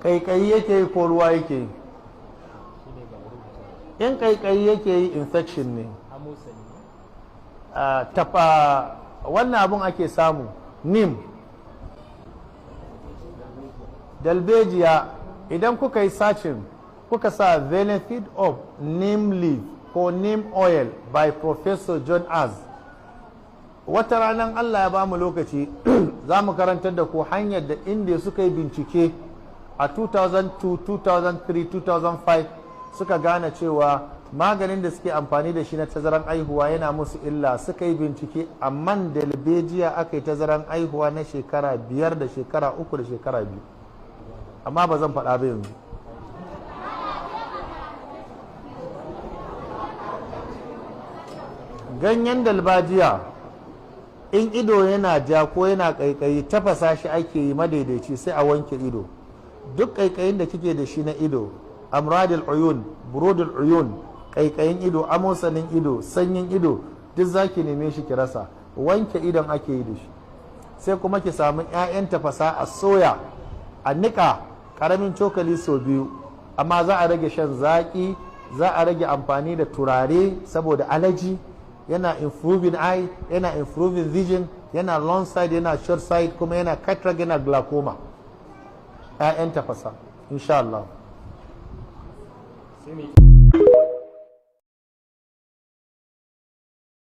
Kaikayi yake yi ko ruwa yake yi? In kaikayi yake yi, infection ne. Tafa wannan abun ake samu, neem, dalbejiya. Idan kuka yi searching, kuka sa "benefit of neem leaf" ko "neem oil" by Professor John Az, wata ranar Allah ya bamu lokaci za mu karantar da ku hanyar da inda suka yi bincike a 2002, 2003, 2005, suka gane cewa maganin da suke amfani da shi na tazaran aihuwa yana musu illa. Suka yi bincike, a man dalbejiya aka yi tazaran aihuwa na shekara 5 da shekara 3 da shekara 2, amma ba zan faɗa ba yanzu. Ganyen dalbajiya, in ido yana ja ko yana ƙaiƙayi, tafasa shi ake yi madaidaici, sai a wanke ido. Duk ƙaiƙayin da kike da shi na ido, amradil uyun, burudul uyun, ƙaiƙayin ido, amosanin ido, sanyin ido, duk zaki neme shi ki rasa. Wanke idon ake yi da shi. Sai kuma ki samu 'ya'yan tafasa, a soya, a niƙa ƙaramin cokali sau biyu. Amma za a rage shan zaƙi, za a rage amfani da turare saboda alaji. Yana improving eye, yana improving vision, yana long sight, yana short sight, kuma yana cataract, yana glaucoma. 'Ya'yan tafasa, insha Allah. Sai mai